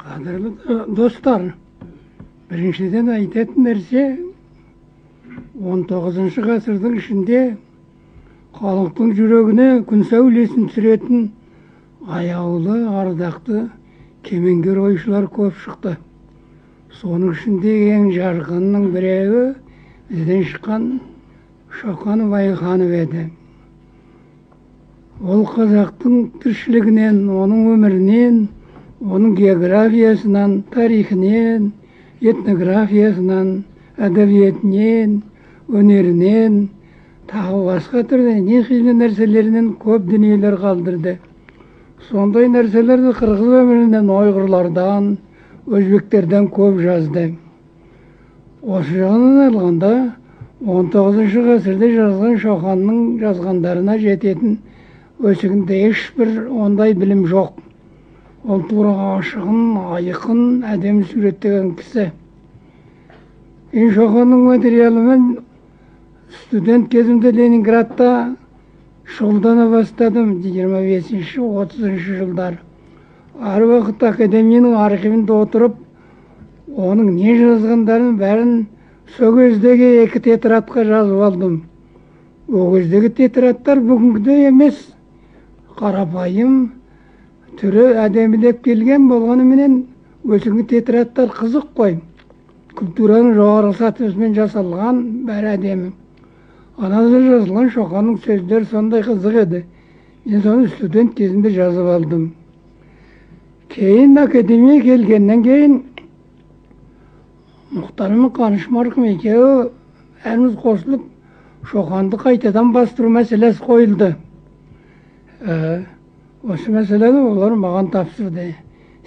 Қадірлі достар, біріншіден айтатын нәрсе, 19 ғасырдың ішінде халықтың жүрегіне күн сәулесін түсіретін аяулы, ардақты кемеңгер ойшылар көп шықты. Соның ішінде ең жарқынның біреуі бізден шыққан Шоқан Уәлиханов еді. Ол қазақтың тіршілігінен, оның өмірінен, оның географиясынан, тарихінен, этнографиясынан, әдебиетінен, өнерінен, тағы басқа түрлі не қилы нәрселерінен көп дүниелер қалдырды. Сондай нәрселерді қырғыз өмірінен, ұйғырлардан, өзбектерден көп жазды. Осы жағынан алғанда 19 ғасырда жазған Шоқанның жазғандарына жететін өсігінде ешбір ондай білім жоқ. Ол тура ашығын, айқын, әдемі суреттеген кісі. Мен Шоқанның материалымен студент кезімде Ленинградта шұғылдана бастадым, 25-30 жылдар. Әр уақытта академияның архивінде отырып, оның не жазғандарын бәрін сол кездегі екі тетрадқа жазып алдым. Ол кездегі тетрадтар бүгінгідей емес, қарапайым, түрі әдемілеп келген болғанымен өзіңгі тетрадтар қызық қой. Культураның жоғарғы сатысымен жасалған, бәрі әдемі. Анада жазылған Шоқанның сөздері сондай қызық еді. Мен соны студент кезімде жазып алдым. Кейін академия келгеннен кейін Мұхтар мен Қаныш марқұм екеуі бәріміз қосылып Шоқанды қайтадан бастыру мәселесі қойылды. Осы мәселені олар маған тапсырды.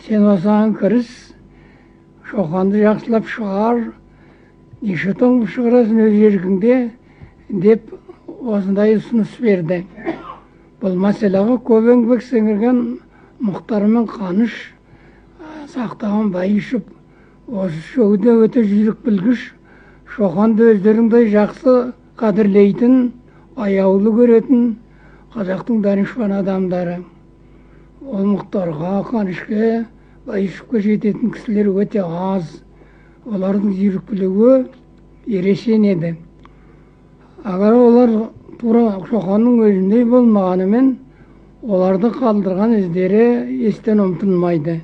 Сен осыған кіріс, Шоқанды жақсылап шығар, неше том шығарасың өз еркіңде деп осындай ұсыныс берді. Бұл мәселеге көп еңбек сіңірген Мұхтар мен Қаныш, Сақтаған Байышев, осы үшеуі де өте жүйрік білгіш, Шоқанды өздеріңдей жақсы қадірлейтін, аяулы көретін қазақтың данышпан адамдары. Ол Мұхтарға, Қанышқа, Байышевке жететін кісілер өте аз. Олардың жүйрік білуі ерекше еді. Егер олар тура Шоқанның өзіндей болмағанымен, оларды қалдырған іздері естен ұмытылмайды.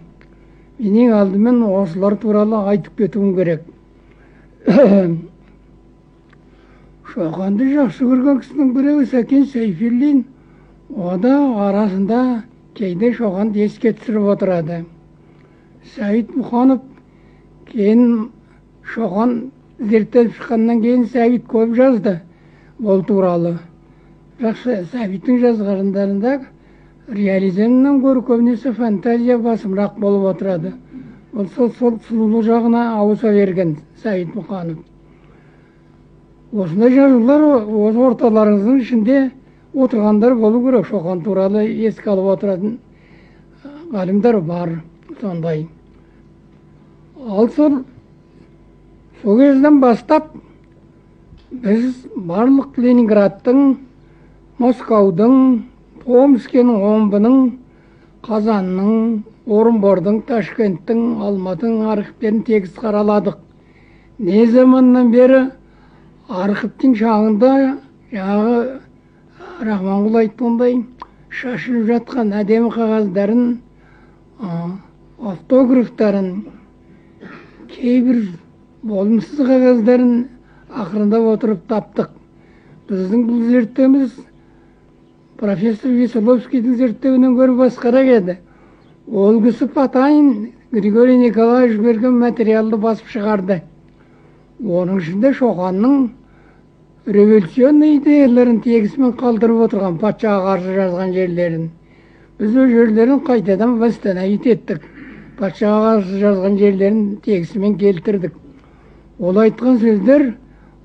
Мен ең алдымен осылар туралы айтып кетуім керек. Шоқанды жақсы көрген кісінің біреуі Сәкен Сейфуллин, о да арасында кейде Шоқанды еске түсіріп отырады. Сәбит Мұқанов кейін Шоқан зерттеліп шыққаннан кейін Сәбит көп жазды ол туралы. Бірақ Сәбиттің жазғандарында реализмнен гөрі көбінесе фантазия басымырақ болып отырады. Ол сол сұлулық жағына ауыса берген Сәбит Мұқанов. Осындай жазулар осы орталарыңыздың ішінде отырғандар болу керек. Шоқан туралы еске алып отыратын ғалымдар бар сондай. Ал сол кезден бастап біз барлық Ленинградтың, Москаудың, Томскінің, Омбының, Қазанның, Орынбордың, Ташкенттің, Алматының архивтерін тегіс қараладық. Не заманнан бері архивтің шағында жаңағы Рахманқұл айтқандай шашылып жатқан әдемі қағаздарын, автографтарын, кейбір болымсыз қағаздарын ақырындап отырып таптық. Біздің бұл зерттеуіміз профессор Веселовскийдің зерттеуінен гөрі басқарақ еді. Ол кісі Потанин Григорий Николаевич берген материалды басып шығарды. Оның ішінде Шоқанның революционный идеяларын тегісімен қалдырып отырған патшаға қарсы жазған жерлерін. Біз ол жерлерін қайтадан восстановить еттік. Патшаға қарсы жазған жерлерін тегісімен келтірдік. Ол айтқан сөздер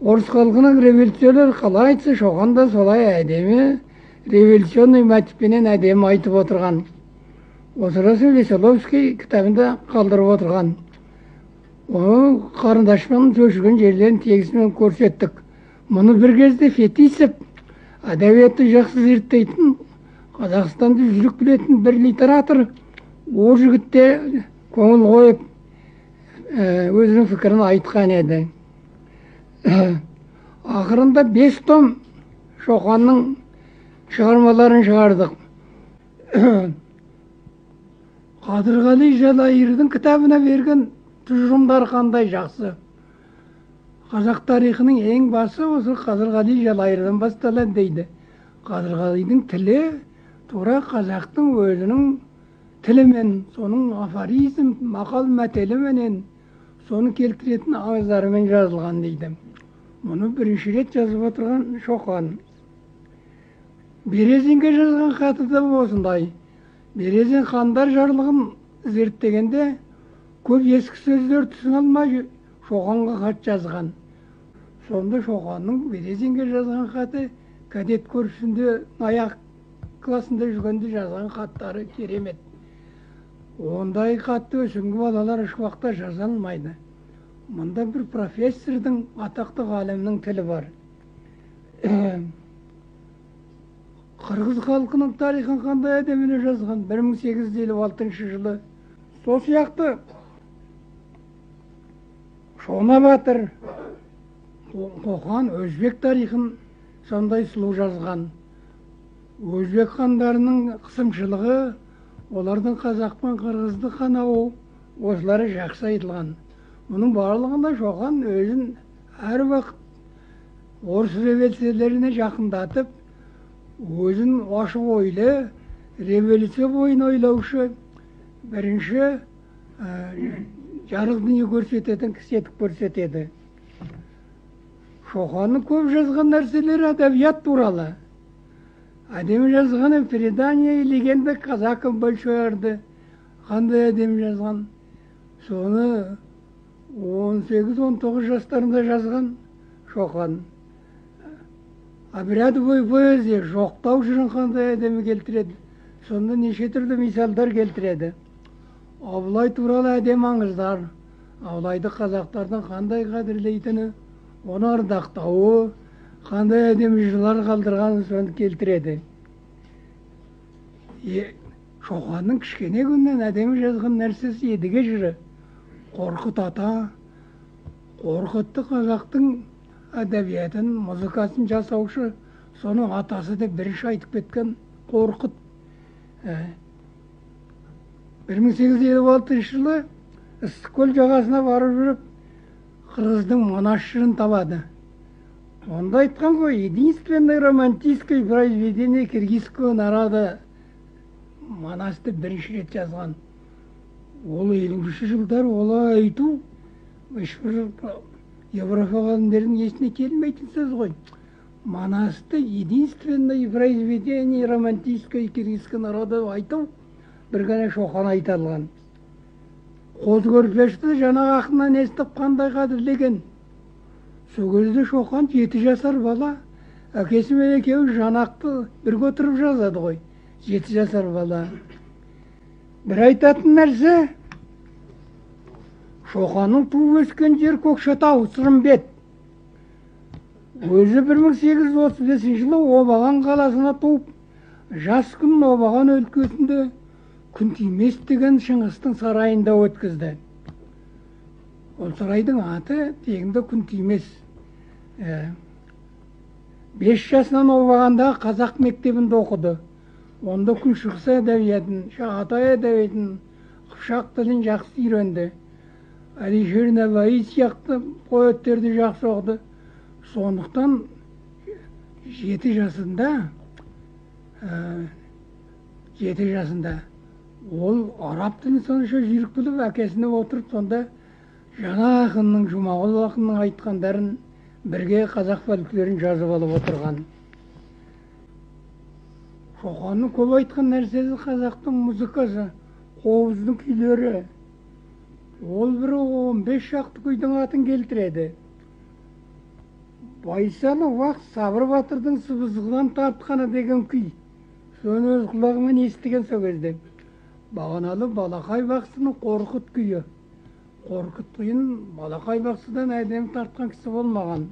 орыс халқының революциялары қалай айтса, Шоқан да солай әдемі революционный мотивпенен әдемі айтып отырған. Осырасы Веселовский кітабында қалдырып отырған. Оны қарындашпен көшірген жерлерін тегісімен көрсеттік. Мұны бір кезде Фетисов, әдебиетті жақсы зерттейтін, Қазақстанды жүрік білетін бір литератор, ол жігітте көңіл қойып, өзінің пікірін айтқан еді. Ақырында 5 том Шоқанның шығармаларын шығардық. Қадырғали Жалайырдың кітабына берген тұжырымдары қандай жақсы. Қазақ тарихының ең басы осы Қадырғали Жалайырдан басталады дейді. Қадырғалидың тілі тура қазақтың өзінің тілімен, соның афоризм, мақал мәтеліменен, соны келтіретін аңыздарымен жазылған дейді. Мұны бірінші рет жазып отырған Шоқан. Березинге жазған хаты да осындай. Березин хандар жарлығын зерттегенде көп ескі сөздер түсіне алмай Шоқанға хат жазған. Сонда Шоқанның Березинге жазған хаты кадет корпусында аяқ классында жүргенде жазған хаттары керемет. Ондай хатты өсіңгі балалар еш уақытта жаза алмайды. Мұнда бір профессордың, атақты ғалымның тілі бар. Қырғыз халқының тарихын қандай әдемі жазған 1856 жылы. Сол сияқты Шона батыр Қоқан өзбек тарихын сондай сұлу жазған. Өзбек хандарының қысымшылығы, олардың қазақ пен қырғызды қанауы, осылары жақсы айтылған. Мұның барлығында Шоқан өзін әр уақыт орыс революцияларына жақындатып, өзін ашық ойлы, революция бойын ойлаушы, бірінші жарық дүние көрсететін кісі етіп көрсетеді. Шоқанның көп жазған нәрселері әдебиет туралы. Әдемі жазғаны «Предание и легенда казаков Большой Орды». Қандай әдемі жазған. Соны 18-19 жастарында жазған Шоқан. Обрядовой поэзия, жоқтау жырын қандай әдемі келтіреді. Сонда неше түрлі мисалдар келтіреді. Абылай туралы әдемі аңыздар. Абылайды қазақтардың қандай қадірлейтіні, оны ардақтауы, қандай әдемі жырлар қалдырғанын соны келтіреді. Шоқанның кішкене күннен әдемі жазған нәрсесі Едіге жыры. Қорқыт ата, Қорқытты қазақтың әдебиетін, музыкасын жасаушы, соның атасы деп бірінші айтып кеткен Қорқыт. 1856 жылы Ыстықкөл жағасына барып жүріп, қырғыздың Манас жырын табады. Онда айтқан ғой, единственное романтическое произведение киргизского народа Манасты бірінші рет жазған. Ол 50 жылдар олай айту ешбір Европа ғалымдарының есіне келмейтін сөз ғой. Манасты единственное произведение романтическое киргизского народа айту бір ғана Шоқан айта алған. Қозы Көрпешті жаңағы ақыннан естіп қандай қадірлеген. Сол кезде Шоқан 7 жасар бала, әкесімен екеуі Жанақты бірге отырып жазады ғой. 7 жасар бала. Бір айтатын нәрсе, Шоқанның туып өскен жері Көкшетау, Сырымбет. Өзі 1835 жылы Обаған қаласына туып, жас күнін Обаған өлкесінде Күнтимес деген Шыңғыстың сарайында өткізді. Ол сарайдың аты тегінде Күнтимес. 5 жасынан Обағандағы қазақ мектебінде оқыды. Онда күншығыс әдебиетін, Шағатай әдебиетін, қыпшақ тілін жақсы үйренді. Әлишер Нәуайи сияқты поэттерді жақсы оқыды. Сондықтан 7 жасында 7 жасында ол араб тілін сонша жүйрік біліп, әкесіне отырып, сонда жаңа ақынның, Жұмағұл ақынның айтқандарын бірге қазақ фольклорын жазып алып отырған. Шоқанның көп айтқан нәрсесі қазақтың музыкасы, қобыздың күйлері. Ол бір 15 шақты күйдің атын келтіреді. Байсалы уақ Сабыр батырдың сыбызғыдан тартқаны деген күй. Соны өз құлағымен естіген сол кезде. Бағаналы Балақай бақсының Қорқыт күйі. Қорқыт күйін Балақай бақсыдан әдемі тартқан кісі болмаған.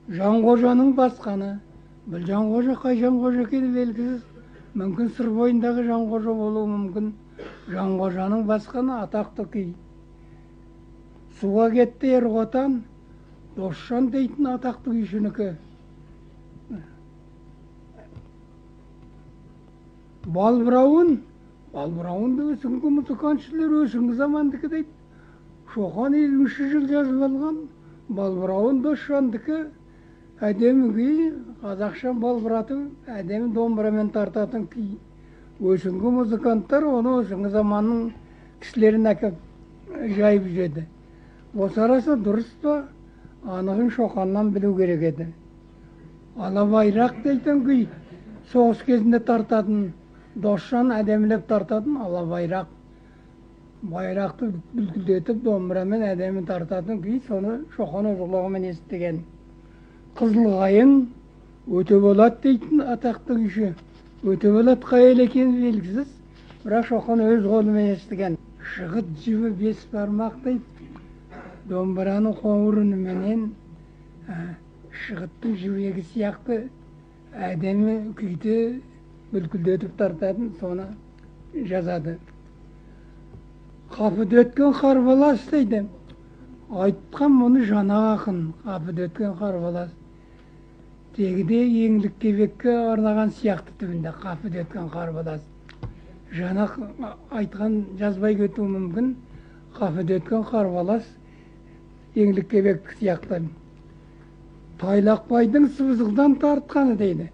Жанқожаның басқаны. Бұл Жанқожа қай Жанқожа екені белгісіз. Мүмкін Сыр бойындағы Жанқожа болуы мүмкін. Жанқожаның басқаны атақты күй. Суға кетті Ерғотан, Досжан дейтін атақты күйшінікі. Балбырауын, балбырауынды өсіңгі музыкантшылар өсіңгі замандікі дейді. Шоқан 53 жыл жазып алған балбырауын Досжандікі. Әдемі күй, қазақша балбыратып, әдемі домбырамен тартатын күй. Өсіңгі музыканттар оны өсіңгі заманның кісілерін әкеп жайып жүреді. Осы арасы дұрыс па, анығын Шоқаннан білу керек еді. Ала байрақ дейтін күй, соғыс кезінде тартатын, Досжан әдемілеп тартатын ала байрақ. Байрақты бүлкілдетіп домбырамен әдемі тартатын күй, соны Шоқан өз құлағымен естіген. Қызылқайың Өтеболат дейтін атақты күйші. Өтеболат қай ел екені белгісіз, бірақ Шоқан өз қолымен естіген. Шығыт жібі бес бармақ дейді, домбыраның қоңыр үніменен шығыттың жібегі сияқты әдемі күйді бүлкілдетіп тартатын, соны жазады. Қапыда өткен қарбалас дейді. Айтқан мұны Жанақ ақын, қапыда өткен қарбалас. Тегіде Еңлік-Кебекке арнаған сияқты түбінде қапыда өткен қарбалас. Жанақ айтқан жазбай кетуі мүмкін, қапыда өткен қарбалас Еңлік-Кебек сияқты. Тайлақбайдың сыбызғыдан тартқаны дейді.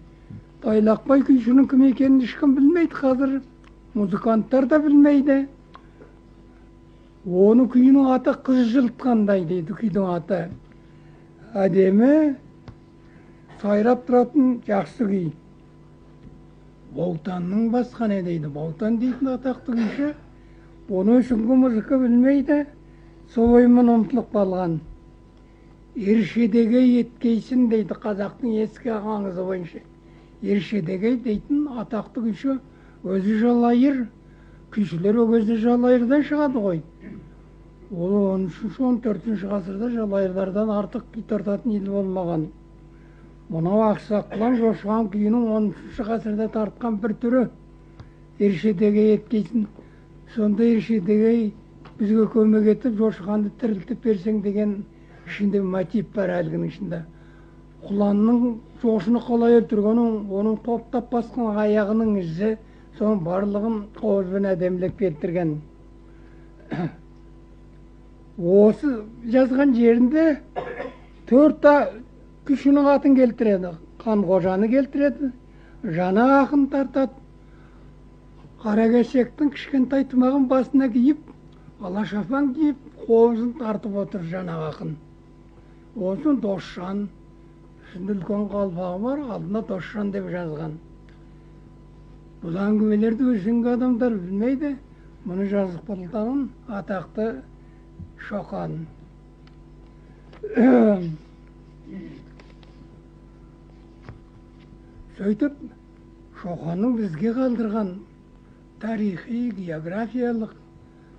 Тайлақбай күйшінің кім екенін ешкім білмейді қазір, музыканттар да білмейді. Оның күйінің аты қыз жылытқандай дейді, күйдің аты. Әдемі, сайрап тұратын жақсы күй. Баутанның басқаны дейді. Баутан дейтін атақты күйші, оны үшінгі музыка білмейді, сол оймен ұмтылып қалған. Ершедегей еткейсін дейді қазақтың ескі аңызы бойынша. Ершедегей дейтін атақты күйші өзі жалайыр, күйшілер ол кезде жалайырдан шығады ғой. Ол 13-14 ғасырда жалайырлардан артық күй тартатын ел болмаған. Мынау Ақсақ құлан Жошыған күйінің 13 ғасырда тартқан бір түрі. Ершедегей еткейсін. Сонда Ершедегей бізге көмек етіп Жошығанды тірілтіп берсең деген ішінде мотив бар әлгінің ішінде. Құланның жошыны қалай өлтіргенін, оның топтап басқан аяғының ізі, соның барлығын қобызбен әдемілеп келтірген. Осы жазған жерінде төрт күйшінің атын келтіреді. Қанқожаны келтіреді, Жанақ ақын тартады. Қаракесектің кішкентай тымағын басына киіп, ала шапан киіп, қобызын тартып отыр Жанақ ақын. Осын Досжан, үстінде үлкен қалпағы бар, алдына Досжан деп жазған. Бұл әңгімелерді өсіңгі адамдар білмейді. Мұны жазып қалған атақты Шоқан. Сөйтіп, Шоқанның бізге қалдырған тарихи, географиялық,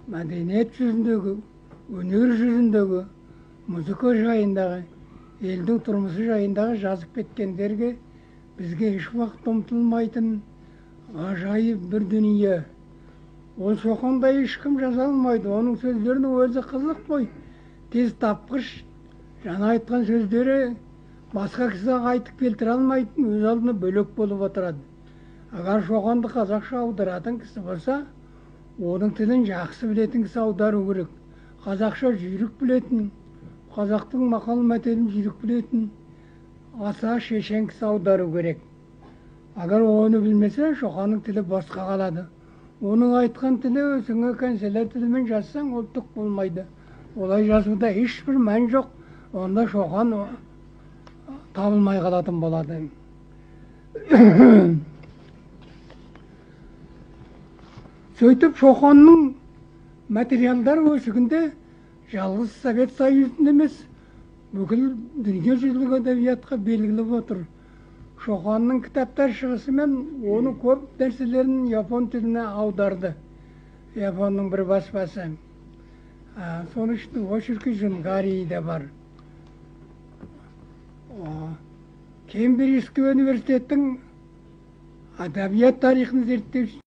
мәдениет жүзіндегі, өнер жүзіндегі, музыка жайындағы, елдің тұрмысы жайындағы жазып кеткендерге бізге еш уақыт ұмытылмайтын ғажайып бір дүние. Ол Шоқандай ешкім жаза алмайды. Оның сөздерінің өзі қызық қой. Тез тапқыш, жаңа айтқан сөздері басқа кісі айтып келтіре алмайтын, өз алдына бөлек болып отырады. Егер Шоқанды қазақша аударатын кісі болса, оның тілін жақсы білетін кісі аудару керек. Қазақша жүйрік білетін, қазақтың мақал мәтелін жүйрік білетін аса шешен кісі аудару керек. Егер оны білмесе, Шоқанның тілі босқа қалады. Оның айтқан тілі өзіңе канцелярия тілімен жазсаң, ол түк болмайды. Олай жазуда ешбір мән жоқ. Онда Шоқан табылмай қалатын болады. Сөйтіп Шоқанның материалдары өсігінде жалғыз Совет Союзында емес, бүкіл дүниежүзілік әдебиетқа белгілі отыр. Шоқанның кітаптар шығысымен оның көп нәрселерін япон тіліне аударды. Японның бір баспасы. Соның ішінде очерки Джунгарии де бар. Кембриджский университеттің әдебиет тарихын зерттеуші